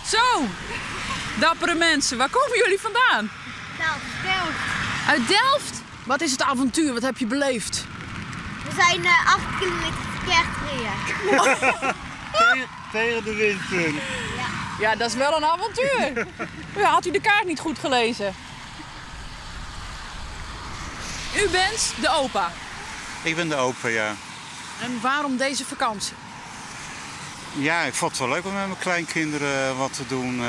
Zo, dappere mensen, waar komen jullie vandaan? Delft. Delft. Uit Delft? Wat is het avontuur? Wat heb je beleefd? We zijn 8 kilometer verkeerd gereden. Tegen de wind in. Ja. Ja, dat is wel een avontuur. Ja, had u de kaart niet goed gelezen? U bent de opa. Ik ben de opa, ja. En waarom deze vakantie? Ja, ik vond het wel leuk om met mijn kleinkinderen wat te doen.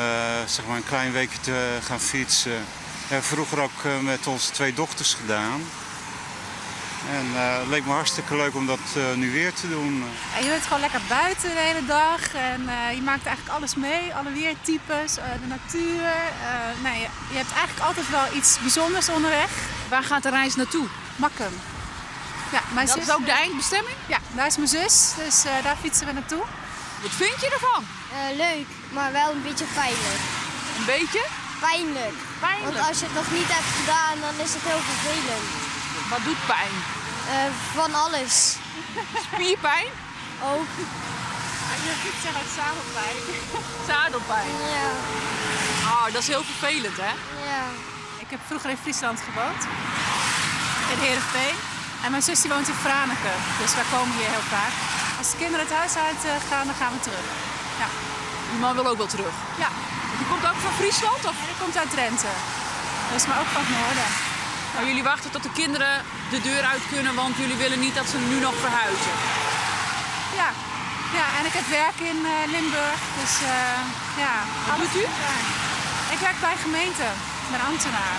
Zeg maar een klein weekje te gaan fietsen. Dat hebben we vroeger ook met onze 2 dochters gedaan. En het leek me hartstikke leuk om dat nu weer te doen. En je bent gewoon lekker buiten de hele dag. En je maakt eigenlijk alles mee. Alle weertypes, de natuur. Je hebt eigenlijk altijd wel iets bijzonders onderweg. Waar gaat de reis naartoe? Makkum. Ja, mijn Dat zus is ook de eindbestemming? Ja, daar is mijn zus. Dus daar fietsen we naartoe. Wat vind je ervan? Leuk, maar wel een beetje pijnlijk. Een beetje? Pijnlijk. Pijnlijk? Want als je het nog niet hebt gedaan, dan is het heel vervelend. Wat doet pijn? Van alles. Spierpijn? Ook. Je fiets zegt ook zadelpijn. Zadelpijn? Ja. Oh, dat is heel vervelend, hè? Ja. Ik heb vroeger in Friesland gewoond. In Heerenveen. En mijn zus die woont in Franeker. Dus wij komen hier heel vaak. Als de kinderen het huis uit gaan, dan gaan we terug. Ja. Uw man wil ook wel terug? Ja. Die komt ook van Friesland? Of? Nee, die komt uit Drenthe. Dus, maar ook van het noorden. Maar jullie wachten tot de kinderen de deur uit kunnen, want jullie willen niet dat ze nu nog verhuizen. Ja, ja, en ik heb werk in Limburg, dus ja. Wat doet u? Ik werk bij gemeente, ik ben ambtenaar.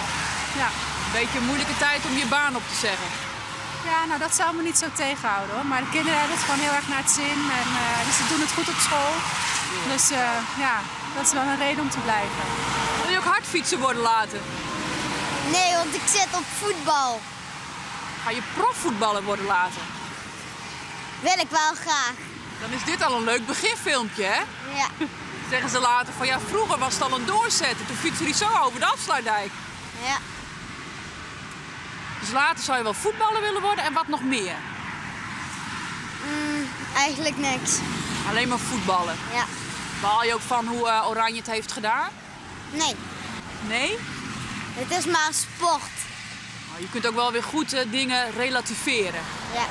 Ja. Een beetje een moeilijke tijd om je baan op te zeggen. Ja, nou dat zou me niet zo tegenhouden hoor. Maar de kinderen hebben het gewoon heel erg naar het zin en dus ze doen het goed op school. Dus ja, dat is wel een reden om te blijven. Wil je ook hardfietsen worden laten? Nee, want ik zit op voetbal. Ga je profvoetballer worden laten? Wil ik wel graag. Dan is dit al een leuk beginfilmpje, hè? Ja. Zeggen ze later van ja, vroeger was het al een doorzetten. Toen fietste hij zo over de afsluitdijk. Ja. Dus later zou je wel voetballer willen worden en wat nog meer? Eigenlijk niks. Alleen maar voetballen? Ja. Baal je ook van hoe Oranje het heeft gedaan? Nee. Nee? Het is maar sport. Oh, je kunt ook wel weer goed dingen relativeren. Ja.